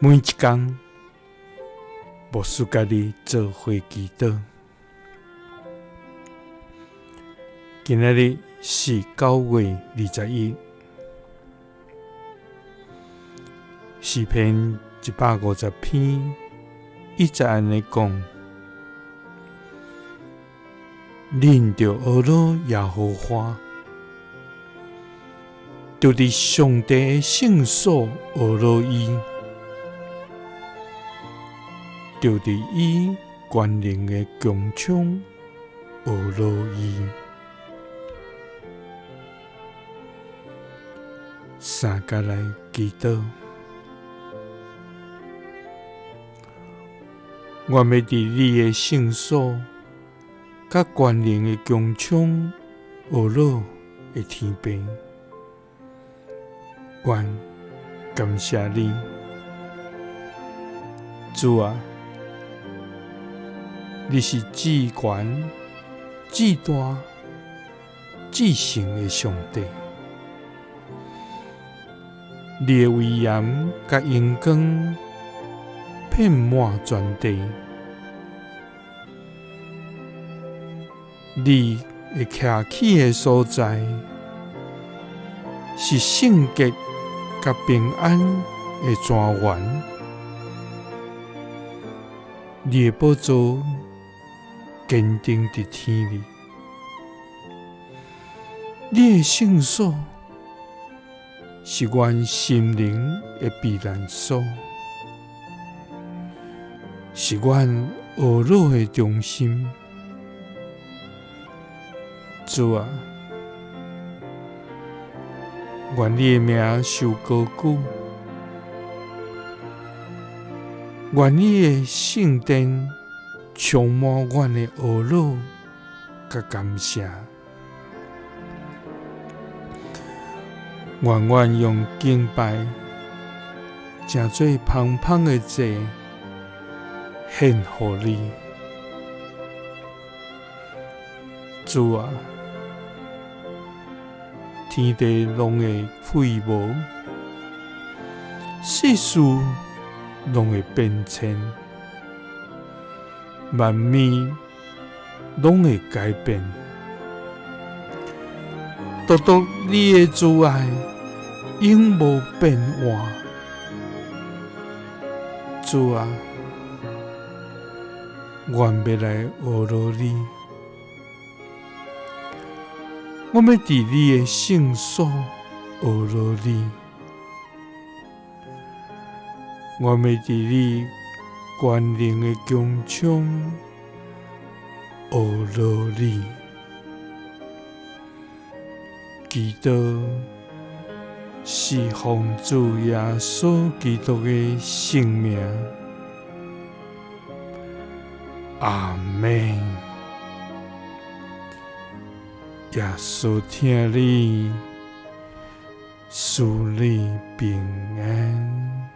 每一工，牧師佮你做伙祈禱。今仔日是9月21，詩篇150篇1節按呢講：恁著呵咾耶和華，著佇上帝的聖所呵咾伊，著佇伊權能的穹蒼呵咾伊。三佮來祈禱，願欲佇你的聖所佮權能的穹蒼呵咾的天父，阮感謝你，主啊，你是至懸、至大、至聖的上帝，你的威嚴佮榮光遍滿全地，你會徛起的所在是聖潔佮平安的泉源，你的寶座堅定佇天裡，你的聖所是阮心靈的避難所，是阮呵咾的中心。主啊，願你的名受高舉，願你的聖殿充滿阮的呵咾佮感謝。願阮用敬拜，成做芳芳的祭，獻予你。主啊，天地攏會廢無，世事攏會變遷，萬物攏會改變，獨獨你的慈愛永無變換。主啊，阮欲來呵咾你，我欲佇你的聖所呵咾你，我欲佇你權能的穹蒼呵咾你。祈禱是奉主耶穌基督的聖名，阿們。耶穌疼你，賜你平安。